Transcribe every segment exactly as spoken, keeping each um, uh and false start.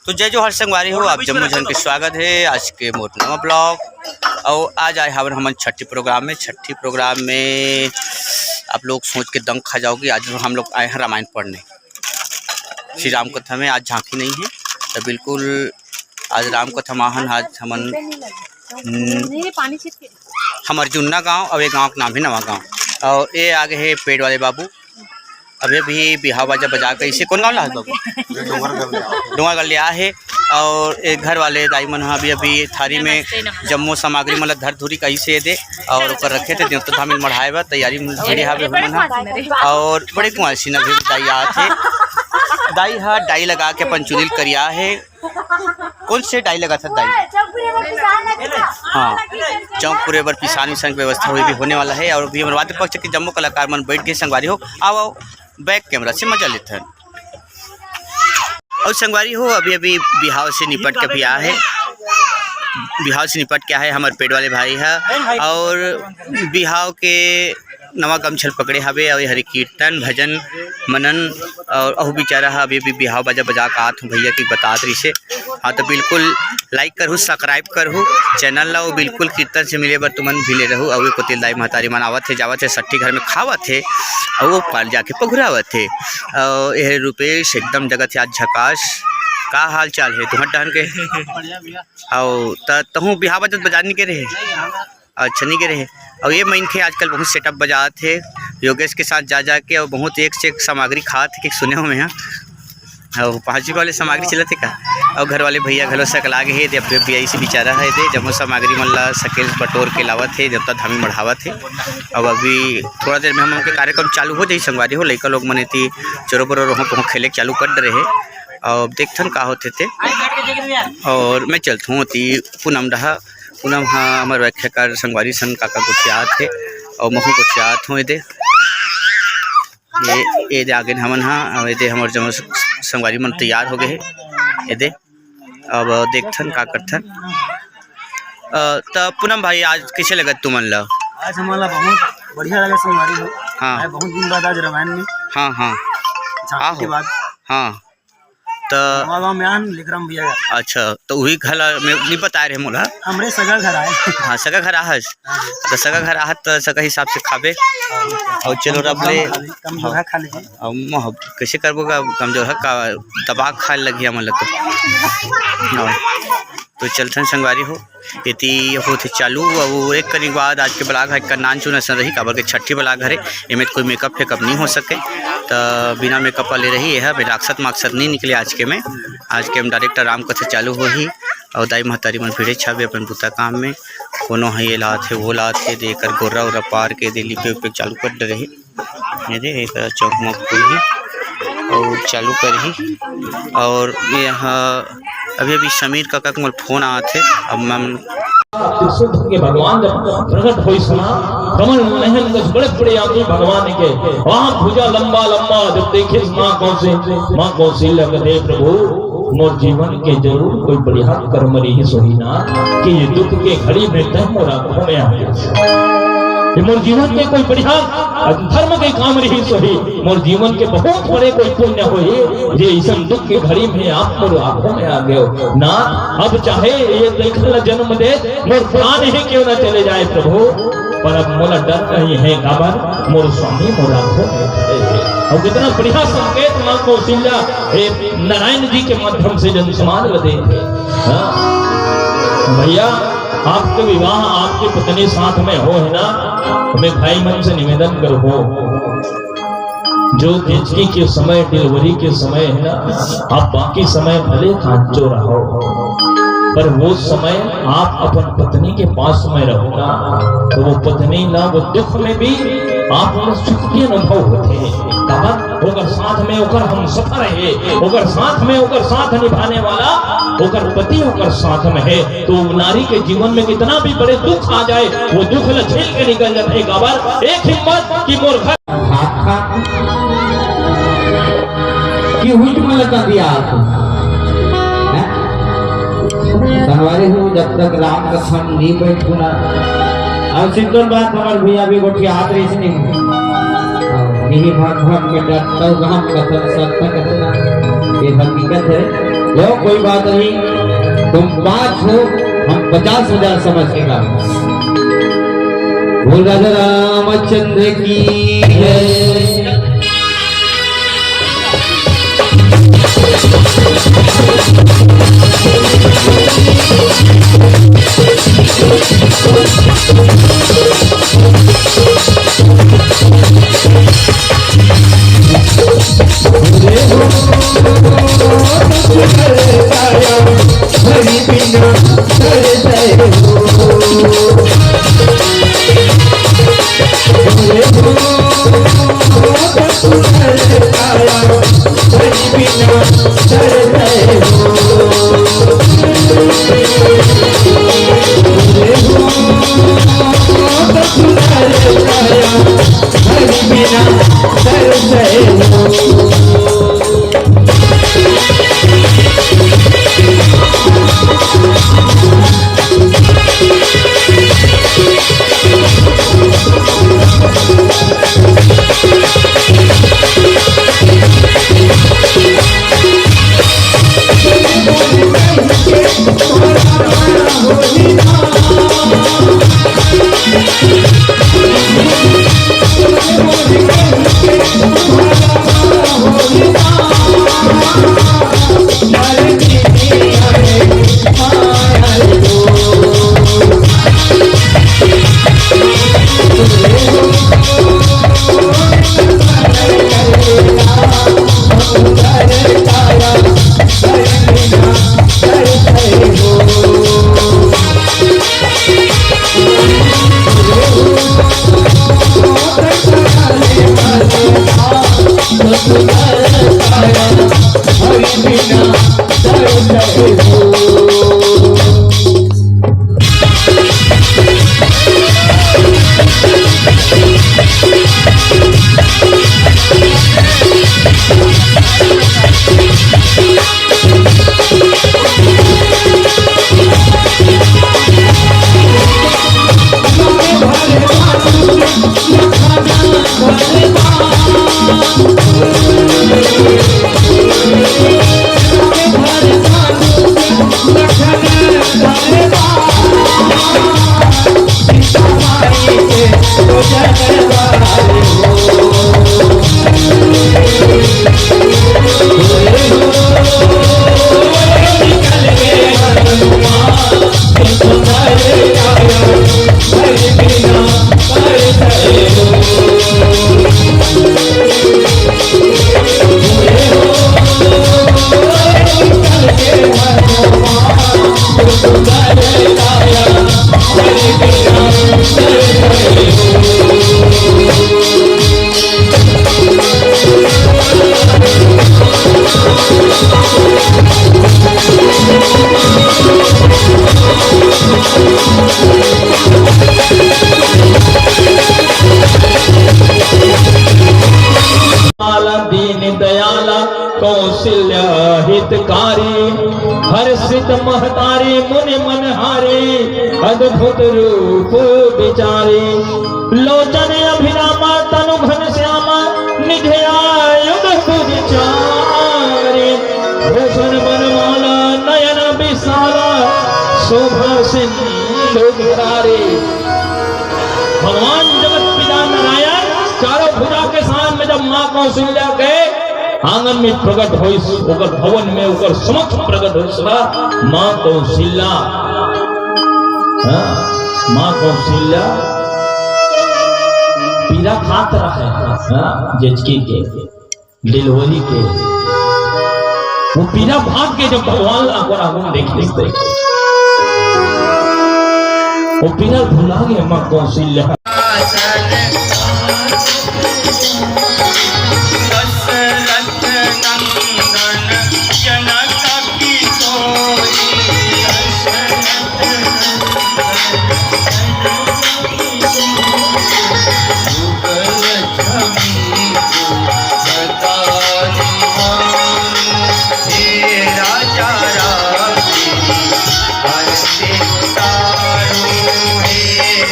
तो जय जोहार संगवारी हो, आप जम्मो झन के स्वागत हे आज के मोर नवा ब्लॉग। अउ आज आए हवन हमन छट्ठी प्रोग्राम में। छट्ठी प्रोग्राम में आप लोग सोच के दंग खा जाओगे। आज हम लोग आए हैं रामायण पढ़ने श्री राम कथा में। आज झांकी नहीं है, तो बिल्कुल आज राम कथा में आहन। आज हमन, हम्म, हमर जुन्ना गांव, अब ये गांव के नाम है नवा गांव। अउ ये आगे है पेड़ वाले बाबू, अभी अभी बिहाव बाजा बजा के। इसे कौन गांव ला है बाबू? डोंगरगढ़ ले आए हे। अउ एक घर वाले दाई मन ह अभी अभी थारी में जम्मो सामग्री मन ल धर धुरी कइसे दे अउ ओकर रखे थे, देवता धामी मढ़ाए बर तैयारी में भिड़े हावे हमन ह। अउ बड़े कुंवारी सिन्हा भी दाई आत हे। दाई ह डाई लगा के अपन चुंदी ल करिया हे। कौन से डाई लगा था दाई? हाँ, चौक पूरे बर पिसान विसान के व्यवस्था हुई भी होने वाला है। अउ अभी हमर वाद्य पक्ष के जम्मो कलाकार मन बैठ गए संगवारी हो। आओ आओ, बैक कैमरा से मजा लेते हैं। अउ संगवारी हो, अभी अभी बिहाव से निपट के भी आए हे। बिहाव से निपट के आए हे हमर पेड़ वाले भाई ह। अउ बिहाव के नवा गमछा ल पकड़े हावे अउ हरे कीर्तन भजन मनन। अउ अहू बेचारा ह अभी अभी बिहाव बाजा बजा के आत हूँ भैया की बतात रहिसे। हाँ, तो बिल्कुल like करहू, subscribe करहू channel ला, अउ बिल्कुल कीर्तन से मिले बर तुमन भिड़े रहू। अउ ए कोती दाई महतारी मन आवत हे, जावत हे, छट्ठी घर में खावत हे, अउ ओ पार जाके पघुरावत हे। अउ ए रूपेश एकदम जगत हे आज झकास। का हाल चाल हे तुहर डहन के? अउ त तहूँ बिहाव बाजा बजानी के रहे? अच्छा, नहीं गे रहे। अउ ये मनखे आजकल बहुत setup बजात हे, योगेश के साथ जा जा के, अउ बहुत एक से एक सामग्री खात हे कि सुने हो मैं, हाँ। अउ पाँच रुपया वाले सामग्री चलत हे का? अउ घर वाले भैया घलो सकला गे हे, दे अभी अभी ऐसे बेचारा हे, दे जम्मो सामग्री मन ला सकेल बटोर के लावत हे, देवता धामी मढ़ावत हे। अब अभी थोड़ा देर में हम लोग के कार्यक्रम चालू हो जाही संगवारी हो, लइका लोग मन एती चोरो बरो रोहो पोहो खेले के चालू कर डरे हे। अब देखथन का होथे ते। अउ मैं चलथों ओती पूनम डहा। पूनम ह हमर व्याख्याकार संगवारी सन काका गोठियात हे अउ महू गोठियात हों एदे। ये, ये दे आगे हमन ह, अउ एदे हमर जम्मो संगवारी मन तैयार हो गए हे एदे। अब देखथन का करथन। अ, त पूनम भाई, आज कइसे लगत तुमन ल? आज हमन ला बहुत बढ़िया लगे संगवारी हो। हाँ। आए बहुत दिन बाद आज रामायण में। हाँ, हाँ। झांकी आहो। के बाद। हाँ। त नवा गांव में आन लिखराम भैया घर। अच्छा, त उही घर ला में नहीं बताए रहे मोला। हमरे सगा घर आए। हाँ, सगा घर आहस। हाँ। त सगा घर आहत त सगा हिसाब से खाबे। हाँ। अउ चलो रब ले कम खाबे, कम जोरहा खा लीजिए। अब मोह कइसे करबो का कमजोर ह का दबा खाए लगिया मन ल तो। हाँ। तो चलथन संगवारी हो। एती होत हे चालू, अउ एक कनी बाद आज के vlog ह एक नान चुन असन रही, काबर के छट्ठी vlog हरे, एमे कोई makeup फेकअप नहीं हो सके, त बिना makeup वाले रही। एह में राक्षस माक्षस नहीं निकले आज के में। आज के में direct आराम कथे चालू होही, अउ दाई महतारी मन भिड़े छाबे अपन बुता काम में, कोनो ह ये लात हे, वो लात हे, दे एकर गोर्रा उर्रा पार के दे लिपे उपे चालू कर डरे हे। ये दे, एक चौक में खुलही अउ चालू करही। अउ ये ह अभी, अभी समीर काका के मोर फोन आत हे। अब मैं सिद्ध के भगवान जब प्रकट होई सना, कमल नयन कस बड़े बड़े आंसू भगवान के, वहां भुजा लंबा लंबा जब देखे माँ कौशल, माँ कौशल्या कथे, "प्रभु, मोर जीवन के जरूर कोई बढ़िया कर्म रही सोही ना, कि ये दुख के घड़ी में तय मोर आंखों में आ गया। ये मोर जीवन के कोई बढ़िया धर्म के काम रही सोही, मोर जीवन के बहुत बड़े कोई पुण्य होही, जे इसन दुख के घड़ी में आप मोर आंखों में आ गए हो ना। अब चाहे ये देख ल जन्म दे, मोर प्राण ही क्यों ना चले जाए प्रभु, पर अब मोला डर नहीं है, काबर मोर स्वामी मोर आंखों में खड़े हे।" अउ कितना बढ़िया संकेत माँ कौशल्या हे नारायण जी के माध्यम से जन समाज ल देथे। हाँ। भैया, आपके विवाह आपकी पत्नी साथ में हो है ना, मैं भाई मन से निवेदन करूँ हो, जो केंचकी के समय, delivery के समय है ना, आप बाकी समय भले कांचो रहो, पर वो समय आप अपन पत्नी के पास में रहो ना, तो वो पत्नी ना, वो दुख में भी आप उन्हें सुख के अनुभव होथे। काबर ओकर साथ में ओकर हमसफर हे, ओकर साथ में ओकर साथ निभाने वाला ओकर पति ओकर साथ में हे, तो नारी के जीवन में कितना भी बड़े दुख आ जाए, वो दुख ल झेल के निकल जाथे। काबर एक हिम्मत कि मोर घर कि हुई तुम्हें लगा दिया आप, हैं? संगवारी हो, जब तक राम कथा में नहीं बैठू ना, अउ सिंदूर बात हमर भैया भी गोठियात रहिस नहीं। यही भाग भाग में डरता हूँ, राम कथा सत्य कथा, ये हकीकत है। लो, कोई बात नहीं, तुम पाँच हो, हम पचास हजार समझ के गा। बोल राजा रामचंद्र की जय। दीन दयाला कौशल्या हितकारी, हर्षित महतारी मुनि मनहारी, अद्भुत रूप विचारी। लोचन अभिरामा तनु घनश्यामा, निज आयुध भुज चारी। भूषण वनमाला नयन विशाला, शोभा सिंधु मुरारी। भगवान जगत पिता नारायण चारों भुजा के साथ में जब माँ कौशल्या के आंगन में प्रकट होइस, ओकर भवन में, ओकर समक्ष प्रकट होइस बा माँ कौशल्या। हाँ, माँ कौशल्या पीरा खात रहे, हाँ, जचकी के, डिलीवरी के। वो पीरा भाग के जब भगवान ला ओकर आगू में देख लेते, वो पीरा भुला गए माँ कौशल्या। दशरथ नंदन जनक किशोरी, दशरथ नंदन जनक किशोरी, युगल छवि को बता निहारूं, हे राजा राम तेरी आरती उतारूं, हे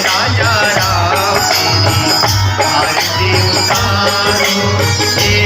राजा राम तेरी आरती उतारूं, हे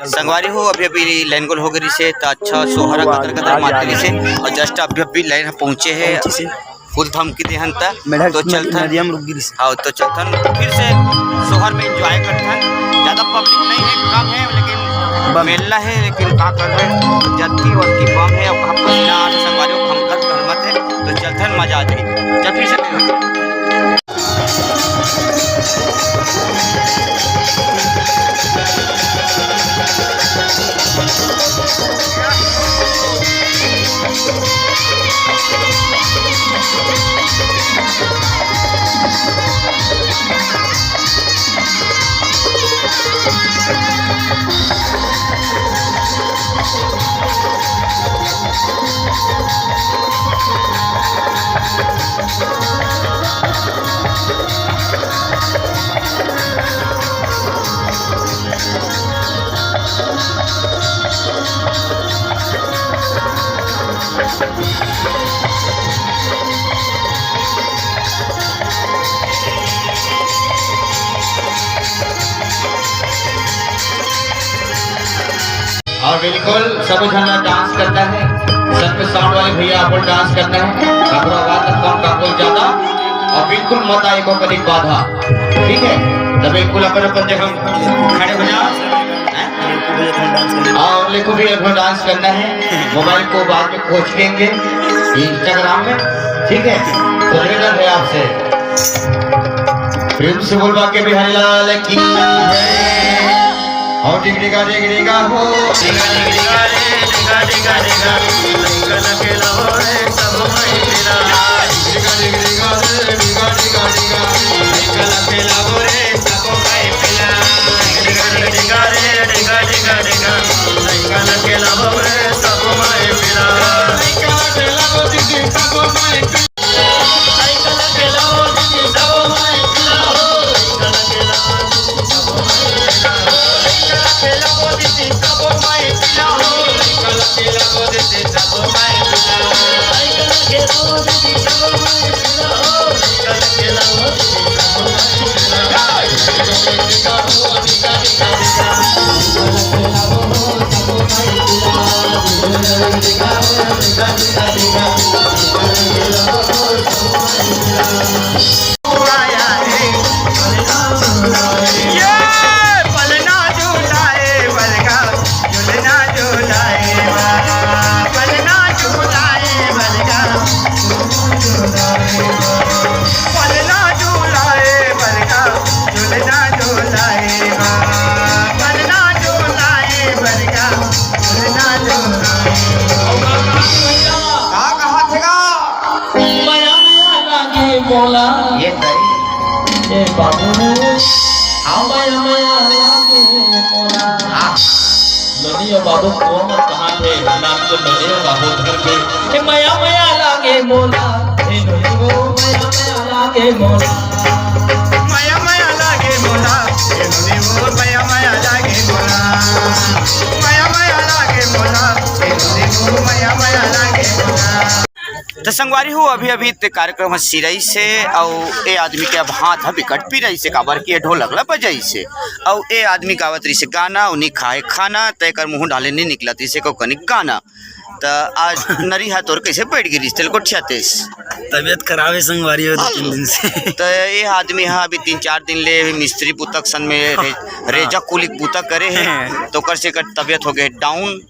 संगवारी हो, अभी अभी लाइन गोल हो गई से, त अच्छा सोहर कतर कतर मार गई से, और जस्ट अभी अभी लाइन पहुंचे है। फुल धमकी देहन त मेढक तो चलथन। नदिया में रुक गिरिस। हाँ, तो चलथन फिर से सोहर में एंजॉय करथन। ज्यादा पब्लिक नहीं है, कम है, लेकिन बम। मेला है, लेकिन का करबे, जतकी वतकी बम है। अब आपको बिना आठ संगवारी हो, हम घर धर्मत है, तो चलथन, मजा आ जाए। चल फिर से और बिल्कुल सब झन डांस करना है, सब में साउंड वाले भैया आप डांस करना है, काकरो आवाज तक कम, काकरो ज्यादा, और बिल्कुल मत आए को कभी बाधा, ठीक है? तो बिल्कुल अपन अपन जगह खड़े हो जाओ, हैं? और लेको भी अपन डांस करना है, मोबाइल को बाद में खोज लेंगे इंस्टाग्राम में, ठीक है? तो निवेदन है आपसे, प्रेम से बोल बाके बिहारी लाल की जय। हो डिग डिगा डिग डिगा हो। डिगा डिग डिगा रे, डिगा डिगा डिगा। लइका लगे लो रे सब माई मेरा। डिगा डिग डिगा रे, डिगा डिगा डिगा। लइका लगे लो रे सब माई मेरा। डिगा डिग डिगा रे, डिगा डिगा डिगा। लइका लगे लो रे सब माई मेरा। लइका लगे लो दीदी सब माई मेरा। का कहा थे गा? मया मया लागे मोला। ये सही। ए बाबू। हाँ। मया मया लागे मोला। हाँ। नोनी ओ बाबू कुआं म कहाँ थे? नाम तो नोनी ओ बाबू धर के। ए मया मया लागे मोला। ए नोनी ओ मया मया लागे मोला। मया मया लागे मोला। ए नोनी ओ मया मया लागे मोला। मया मया लागे मोला। ए त संगवारी हो, अभी अभी ते कार्यक्रम ह सिराइस हे, अउ ए आदमी के अब हाथ ह बिकट पिराइस हे, काबर कि ए ढोलक ल बजाइस हे। अउ ए आदमी गावत रहिस हे गाना, अउ नी खाए खाना, त एकर मुंह डाले नी निकलत रहिस हे को कनिक गाना। त आज नरी हा तोर कइसे बैठ गे रहिस, तेल गोठियातेस? तबीयत खराब हे संगवारी हो, दो तीन दिन से। त ए आदमी ह अभी तीन चार दिन ले मिस्त्री बुता के सन में रे-, रेजा कुली के बुता करे हे, त ओकर से एकर तबीयत हो गे डाउन।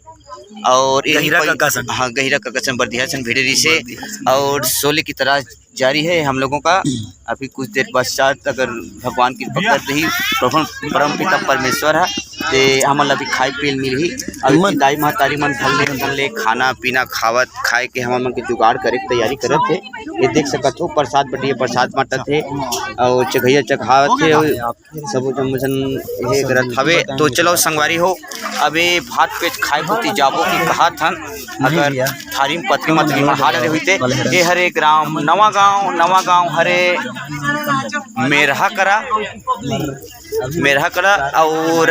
अउ यही गहिरा पै-, कका सन। हाँ, गहिरा कका सन, बरदिहा सन भिड़े रहिस हे। बरदिहा सन। अउ शोले की तलाश जारी है हम लोगों का। अभी कुछ देर पश्चात अगर भगवान कृपा कर दही, प्रभु परम पिता परमेश्वर ह, ते हमन ला भी खाए पिए ल मिलही। अउ मन। दाई महतारी मन भर ले, भर ले खाना पीना खावत, खाए के हमन मन के जुगाड़ करे के तैयारी करत हे। ये देख सकत हो, प्रसाद बटिया प्रसाद बांटत हे अउ चघैया चघावत हे। सबो झन, झन हे करत हवे। तो चलो संगवारी हो, अभी भात पेज खाए कोती जाबो कि कहात हन, अगर थारी म पतरी मतरी मढ़ा डरे होइते। ए हरे ग्राम नवा गांव, नवा गांव हरे मेरहा करा, मेरहा करा। अउ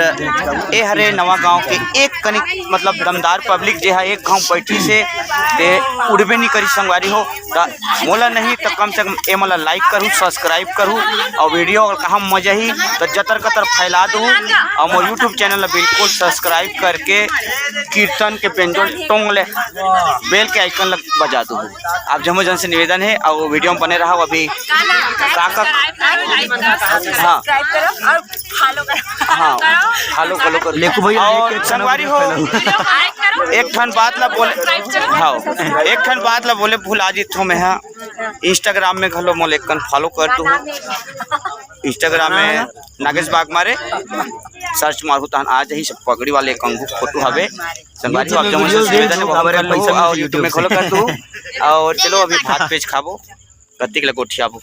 ए हरे नवा गांव के एक कनिक मतलब दमदार पब्लिक जे हा एक घांव बैठी से ते उड़बे नी करी संगवारी हो। त मोला नहीं त कम से कम ए मन ला लाइक करू, सब्सक्राइब करू, अउ वीडियो अगर कहाँ मजा ही त जतर कतर फैला दू, अउ मोर YouTube चैनल ला बिल्कुल सब्सक्राइब करके कीर्तन के बेंजोल टोंग ले बेल के आइकन ला बजा दू। आप जम्मो जन से निवेदन है, अउ वीडियो में बने रहो। अभी का का, हाँ। सब्सक्राइब करो और फॉलो करो। हाँ, फॉलो, फॉलो करो। लेकू भैया, और लेके संगवारी हो, लाइक करो। एक ठन बात ला बोले, हाँ, एक ठन बात ला बोले भुला जीत हूँ मैं, हाँ। Instagram में घलो मोला एक कन फॉलो कर दू। Instagram में नागेश बागमारे सर्च मारहू तहन आ जाही, सब पगड़ी वाले एक अंगू फोटो हवे। संगवारी हो, आप जम्मो से निवेदन है, कर लो, और YouTube में फॉलो कर दू। और चलो अभी भात पेज खाबो, कतिक ले गोठियाबो।